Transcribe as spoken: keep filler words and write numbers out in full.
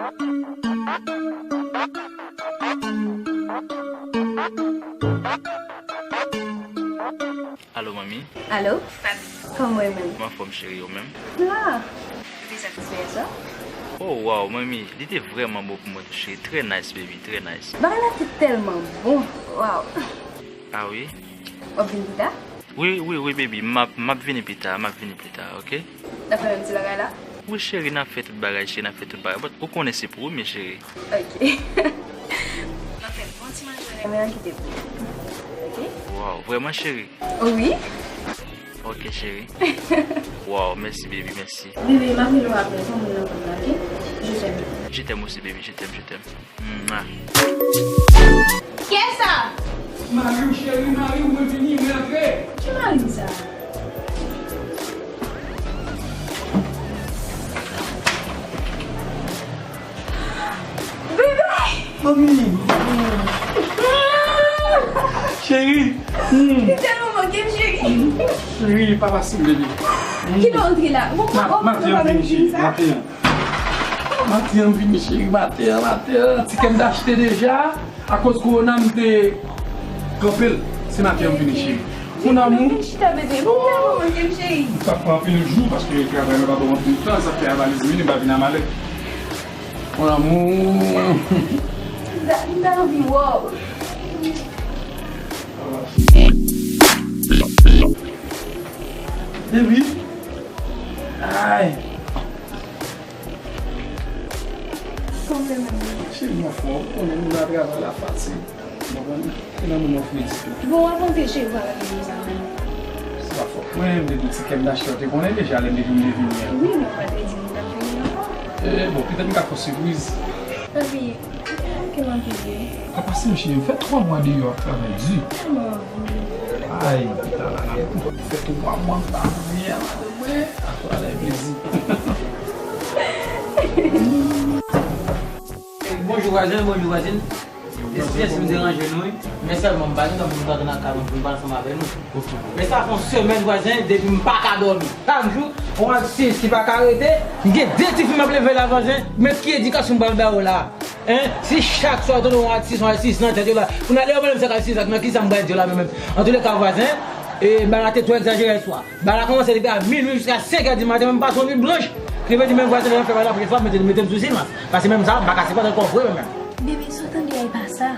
Alo, manmi. Alo? Kòman w ye menm? M anfòm, cheri, ou menm? M la. Ou te satisfè yè swa? Oh, wow, manmi, li te vrèman bon pou mwen tou, cheri. Trè nice, baby, trè nice. Bagay la te tèlman bon. Wow. Ah wi? W ap vin pita? Wi, wi, wi, baby, m ap, m ap vini pita, m ap vini pita, ok? N ap fè menm ti bagay la? Wi, cheri, n ap fè tout bagay, cheri, n ap fè tout bagay. But ou konnen se promi, cheri. Ok. N ap fè bon ti manje renmen an kite pou ou. Ok? Wow, vrèman, cheri? Wi. Ok, cheri. Wow, mèsi, baby, mèsi. Bebe, m ap rele w apre, fò m nan kont la, ok? Je t'aime. Je t'aime aussi, baby, je t'aime, je t'aime. Mwa. Kiyès sa? Mari w, cheri, mari w, mwen vini, mwen antre. Ki mari m sa? Bebe! Manmi! Cheri! Hmm. Li tèlman manke m, cheri. Cheri, pa pase m, bebe. Kilè w antre la? Bon, ma-, maten an vini, cheri, maten an. Maten an vini, cheri, maten an, maten an. Ti kè m t achte deja. Akoz kowona, m te kanpe l. Se maten an m vini, cheri. Mon amour. Vin chita, bebe. Vin chita, manman, vin, cheri. Sa pran anpil jou, paske travay la pa ban m anpil tan, sa fè a valiz vini, m pa vin a malèt. Mon amour. M ta, m ta anvi wè w. Baby. Ay. Kòman w ye menm? Cheri, m anfòm. Ou konnen, moun nan travay la, fatig. Ou konprann? E nan moman fredi tou. Bon, w ap anpeche w pa rele m sa menm. Se pa fòt mwen, m te di ti kè m t achte, w te konnen deja lè m te di m te vini an. Wi, men w pa te di m w t ap vini ankò. E, bon, petèt m ka fè w sipriz. Papi, ou te manke m anpil, wi. Ka pase m, cheri, m fè twa mwa deyò ap travay di. Tèlman anvi. Ay, pita la, la, fè twa mwa m pa vini a madanm mwen. Aswè a la e plezi. Bonjou vwazen, bonjou vwazin. Eskize si m deranje nou, wi. Men sèlman m pa gen tan pou m t antre nan kay mwen pou m pale ansanm avè nou. Men sa fè yon semèn vwazen depi m pa ka dòmi. Chak jou, yon atis ki pa ka rete, m gen de tifi m ap leve la vwazen, men ki edikasyon m pral ba yo la? Hein? Si chak swa w tande yon atis, yon atis nan tèt yo la, pou n ale yo menm sa k atis la, nan kisa m pral di yo la menm? Antouleka vwazen, e bagay la te twò egzajere yè swa. Bagay la kòmanse depi a minui jiska senk è di maten, menm pase yon nuit blanch. Ki vle di menm vwazen nan fè bagay la, pwochenn fwa, mete, mete m sou silans. Paske menm sa, m pa ka sipòte l twò vre menm. Bebe, sa w tande a, e pa sa.